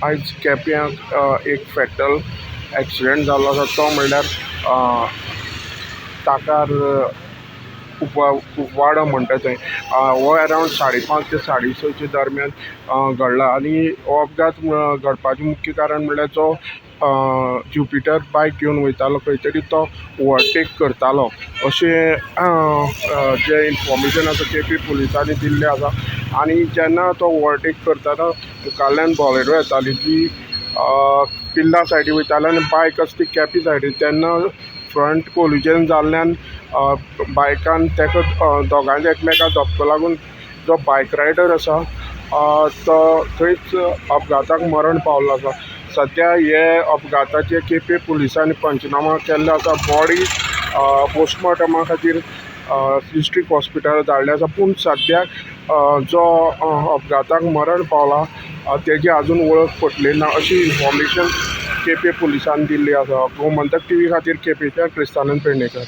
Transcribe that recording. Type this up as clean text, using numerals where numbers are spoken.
आयज केप्यां एक फेटल एक्सिडंट जाल्लो आसा, तो म्हणल्यार ताकार कुपवाडो म्हणटा थंय. हो अरावंड 5:30 ते 6:30च्या दरम्यान घडला आनी हो अपघात घडपाचें मुख्य कारण म्हणल्यार जो ज्युपिटर बायक घेवन वयतालो खंय तरी तो ओवरटेक करतालो अशें जें इन्फॉर्मेशन आसा केपें पुलिसांनी दिल्लें आसा. आनी जेन्ना तो ओवरटेक करतना मुखाल्ल्यान बॉलेरो येताली ती पिल्ला सायडी वयताली आनी बायक आसा ती केपें सायडीन, तेन्ना फ्रंट कोलिजन जाल्ल्यान बायकान ताका दोगांयच्या एकमेकाक धपको लागून जो बायक रायडर आसा तो थंयच अपघाताक मरण पावलो आसा. सद्या हे अपघाताचे केपें पुलिसांनी पंचनामा केल्ले आसा. बॉडी पोस्टमॉर्टमा खातीर डिस्ट्रिक्ट हॉस्पिटल धाडले आसा, पूण सद्याक जो अपघाताक मरण पावला तेजी आजून वळख पटली ना अशी इन्फॉर्मेशन केपें पुलिसांनी दिल्ली आसा. गोमंतक टीव्ही खातीर केपेंच्यान क्रिस्तानंद पेडणेकर.